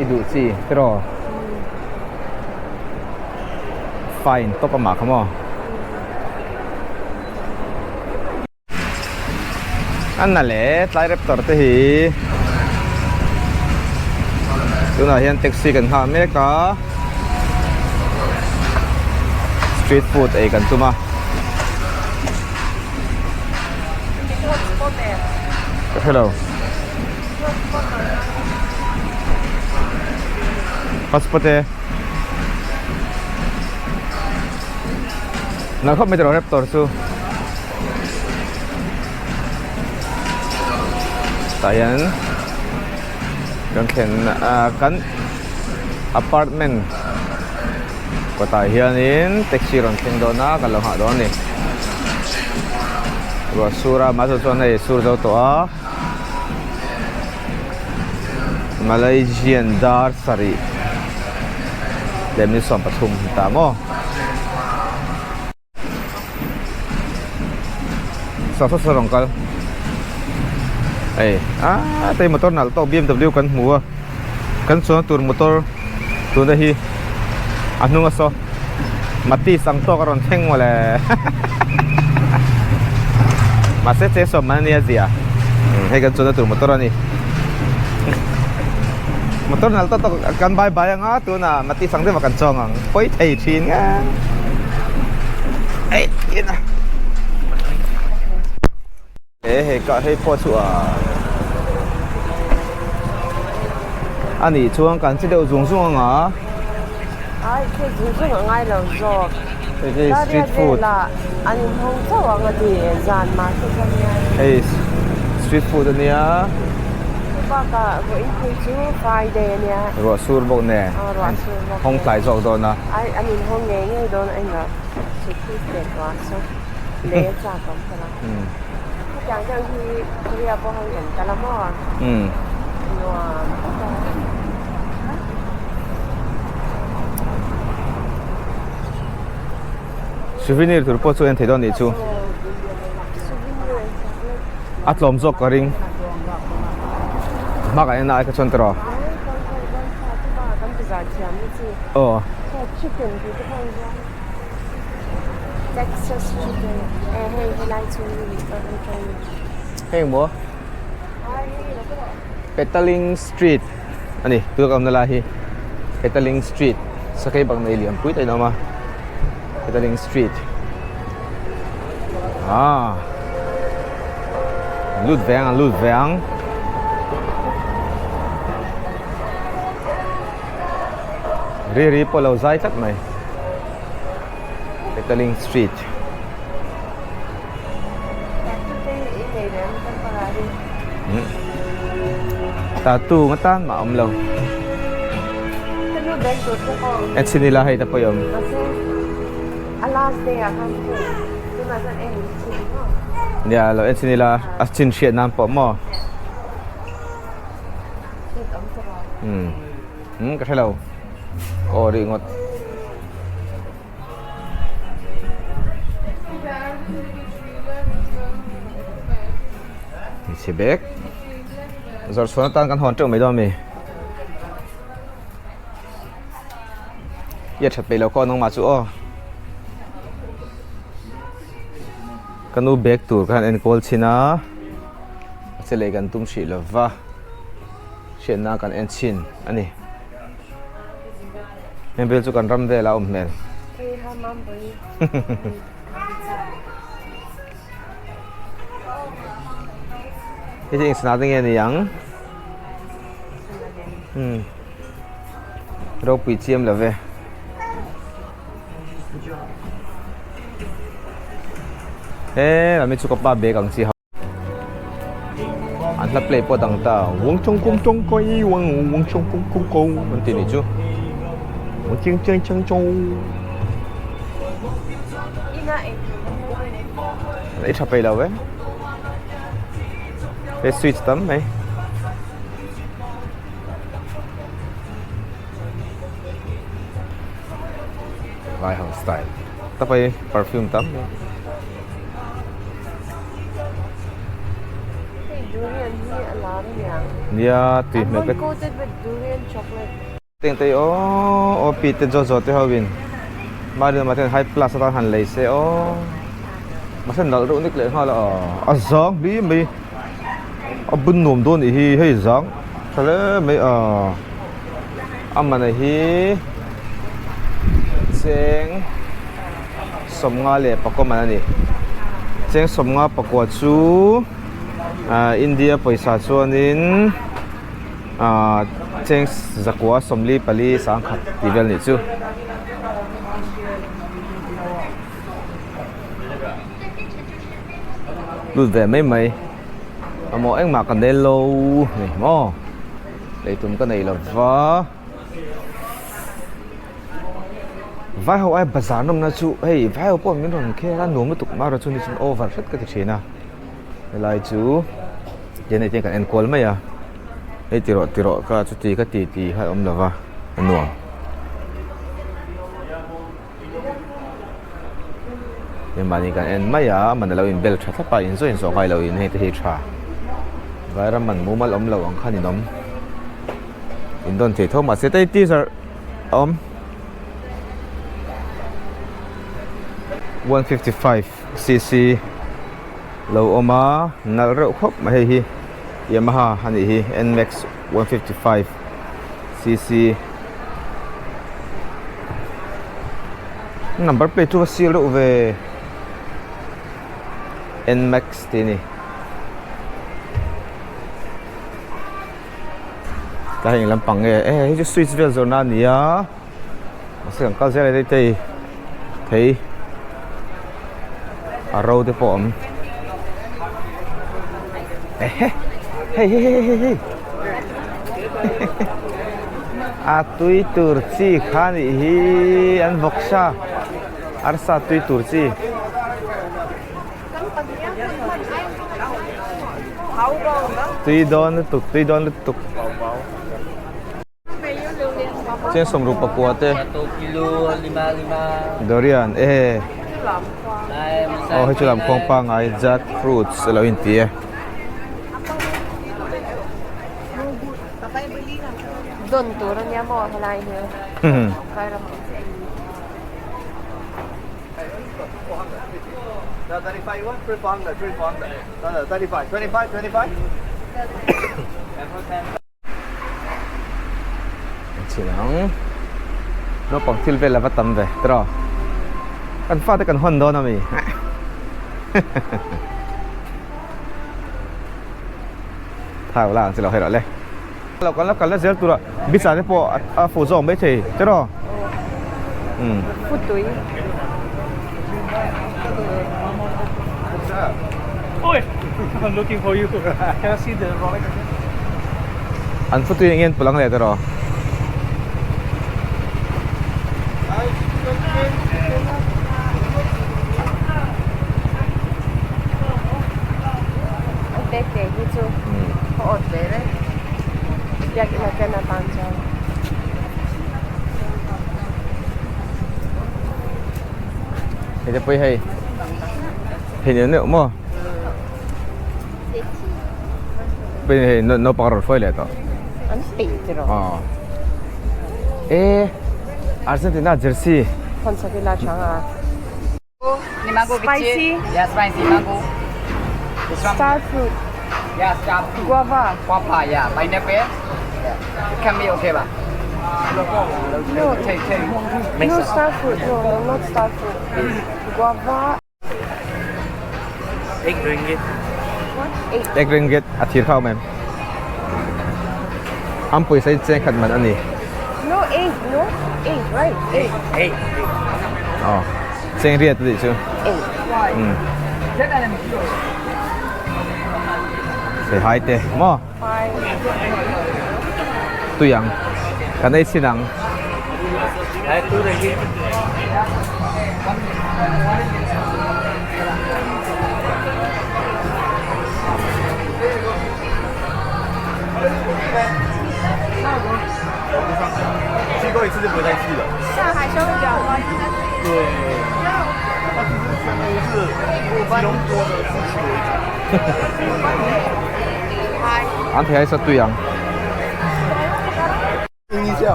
I duh chi tiraw? Fine tawp amah kha maw? A na le tlai raptor te hi tunah hian taxi kan nghah mek a street food ei kan tum a. Ka hre lo. Hotspot e. Nang khawp mai tiraw raptor chu. Tah hian kan thlen ah kan apartment kawtah hianin taxi rawn thleng dawn a kan lo nghah dawn a ni. Ruah sur a mahse chuan hei sur zo tawh a Malaysian dar sarih leh minute 13 ta maw. Saw saw saw rawn kal hei aaa tei motor nalh tawk bmw kan hmu a kan chuan tur motor tuna hi a hnung a saw Matiz ang tawk a rawn thleng mawle mahse cheng sawm man ania zia hei kan chuanna tur motor a ni motor nalh tawk tawk kan bye bye anga tunah Matiz ang deuh ah kan chuang ang. Pawi thei thin nga ei in a e hei ka hei pawh chu a ani chuan kan che deuh zung zung anga ai che zung zung a ngai lo zawk hei street food an inhawng chauh ang a ti zan mahse chuan hei street food ania Chubakah vawiin phei chu Friday ania. Ruah sur bawk nen. Aw ruah sur bawk nen. Hawng tlai zawk dawn a. Ai an inhawng ngei ngei dawn a engah suitcase leh tuah saw lei a chak awm kha la. Hetiang deuh hi Korea pawh han kan kal a maw? Nuam tak a. Souvenir tur pawh chu en thei dawn nih chu. A tlawm zawk ka ring. Hma kan en ai kha chuan tiraw. Aw. Heng maw? Petaling Street a ni tuna ka awmna lai hi Petaling Street sakei bak nei lian pui tak in a awm a Petaling Street ah lut ve ang lut ve ang ri ri pawh lo zai tlat mai Petaling Street. Tattoo nga tan mah awm lo. En chhin ila hei ta pawh i awm. Nia lo en chhin ila a chin hriat nan pawh maw. Umm ka hre lo. Aw rih ngawt. Hmeichhe bag zawrh chhuah atan kan hawn teuh mai dawn a mi i a that peih lo khaw nangmah chu aw ka nu bag tur khan enkawl chhin a a che leh kan tum hrih lova hriatna kan en chhin a ni. Heng vel chu kan ram vel a awm hmel. Hei chu eng sana te nge ni ang? Hmm. Ropui chiam lo ve. He lami chu ka pa bag ang chi ho. An hla play pawh dang ta Wang chong kong chong koi wang wang chong kong kong kong an ti nih chu Wang ching chang chang chong Ei tha pei lo e He switch tam mai Vai ho style Tapai perfume tam mai. Durian hi a lar aniang. Nia tui hmel ka. Almond coated with durian chocolate. Teng te aw aw pi te zawt zawt te ho in Marinama ten high plus atan han lei se aw mahse nalh reuh nek leh nghal a a zang hle mai a bun nuam dawn nih hi hei zang tha hle mai a a man hi cheng sawmnga leh pakua man a ni cheng sawmnga pakua chu ah India pawisa chuanin. Ahh cheng zakua sawmli pali sangkhat tih vel nih chu. Lut ve mai mai amaw engmah ka nel lo ni maw lei tum ka nei lo va vai ho ai bazar nawmna chu hei vai ho pawh min rawn khel a nuam lutuk marawh chu ni chuan over hret ka ti thin a. Helai chu tian hei kan enkual mai a hei ti rawh ti rawh kha chuti kha ti ti kha a awm lo va a nuam. Hei mahni kan en mai a man alo inbel tha thlap a inzawh inzawh ngai lo in hei te hi tha vairam man mumal awm lo ang khan in awm in dawn thei tho mahse hei teaser a awm 155 cc lo awm a nalh reuh khawp mai hei hi Yamaha a nih hi Nmax 155 cc number plate chu va sial reuh ve Nmax tih a ni tlai eng lampang nge e hei chu switch vel zawrhna a ni a. Mahse kan kal zel a hei thei a ro te pawh a awm ehe hei hei hei hei hei a tui tur chi kha a nih hi an vawksa arsa tui tur chi. Tui dawn lutuk tui dawn lutuk. Chiang sawmruk pakua te durian e aw hei chu lam khuang pangai jack fruits a lo inti e. Dawn tur ania maw helai hi Chhin ang naupang thil vel a va tam ve tiraw kan fate kan hawn dawn ami thau la ang chi lo hei rawh le lo kan la kal na zel tura beach ah te pawh a fuh zawk mai thei tiraw umm Futui Oi I'm looking for you can I see the Rolex again An futui eng nge an pawlh ang leh tiraw An pek ve hi chu a awt ve reng biakinn a ken atan chuan. Hei te pawh hi hei hei neuh neuh maw pawh hei naupang rawn hruai leh tawh an peih tiraw aw e Argentina jersey hawn sak ila chang a spicy yeah spicy mango star fruit yeah star fruit guava guava yeah pineapple yeah it can be okay ba no take take no star fruit no no not star fruit guava 8 ringgit 8 ringgit a thir kha awm em an pawisa hi cheng khat man a ni no 8 no 8 right 8 8 aw cheng riat a tih chu 8 um theihai te maw tui ang kan ei chhin ang. An thei hai sa tui ang.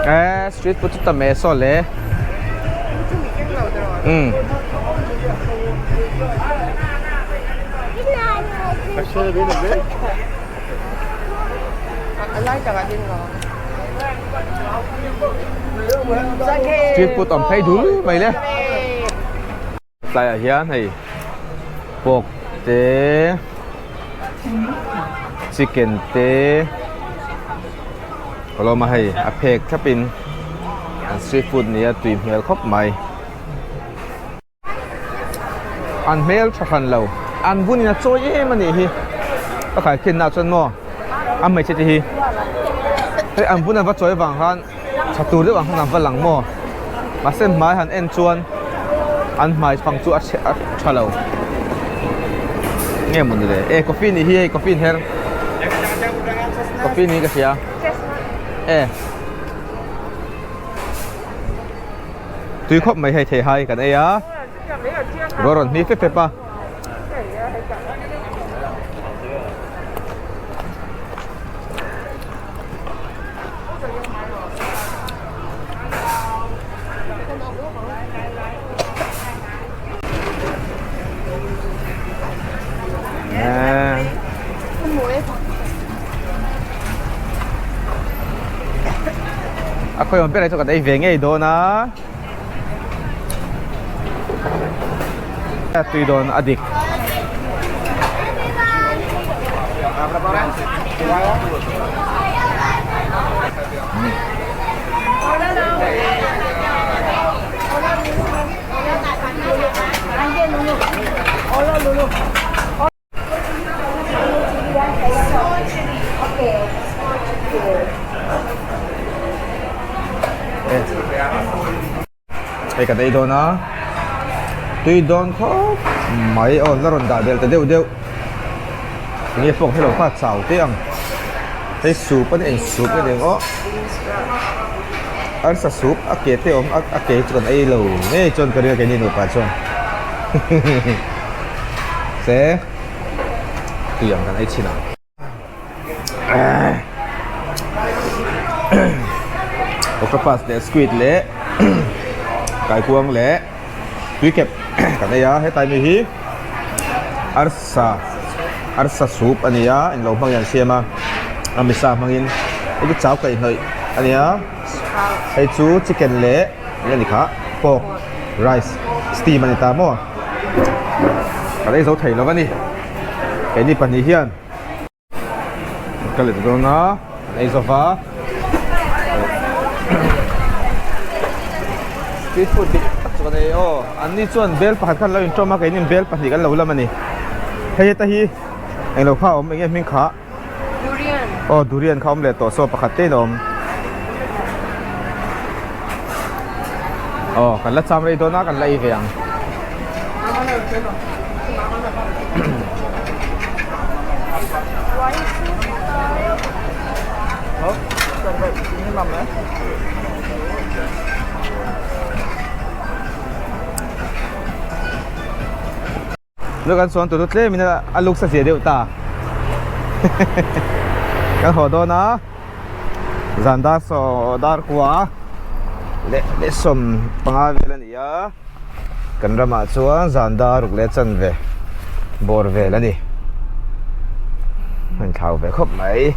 Eh, street food chu tam e saw le. Um. Street food awm phei dul mai le. Tlaiah hian hei pork te chicken te ka lawm a hei a phek thlap in an street food nia tui hmel khawp mai. An hmel tha hran lo an bun in a chawi em a nih hi ka khaikhin nah chuan maw a hmeichhe te hi hei an bun an va chawi avang khan tha tur deuh ang khan an va lang maw mahse hmai han en chuan an hmai fang chu a chhe a tha lo nge mawni le e coffee nih hi hei coffee in her coffee niin ka hria e tui khawp mai hei thei hai kan ei a ruah rawn hmi fep fep a. A khawi awm ber ah hi chuan kan ei ve ngei dawn a a tui dawn a dik. Hei kan ei dawn a tui dawn khawp mai aw la rawn dah belh ta deuh deuh enge pawh helo kha chau teh ang hei soup a ni eng soup nge ni ang aw arsa soup a ke te awm a ke chu kan ei lo ngei chuan ka ring a keini nupa chuan se tui ang kan ei chhin ang. Octopus leh squid leh kaikuang leh tuikep kan ei a hetlai mi hi arsa arsa soup a ni a englo hmangin an siam a a misa hmangin hei chu chau kaihhnawih a ni a hei chu chicken leh eng a ni kha pork rice steam a ni ta maw kan ei zo thei lo a ni keini pahnih hian. Ka let dawn a an ei zo va street food dik tak chu kan ei aw an ni chuan bel pakhat khan lo intawm a keini bel pahnih kan lo lam a ni hei heta hi englo kha a awm enge hming kha durian aw durian kha a awm leh tawh saw pakhat te in a awm aw kan la cham rei dawn a kan la ei ve ang. Chu kan chuan tur chu tlem in a luk sa zia deuh ta kan haw dawn a zan dar saw dar kua leh leh 15 vel a ni a. Kan ramah chuan zan dar ruk leh chanve bawr vel a ni. A inthlau ve khawp mai.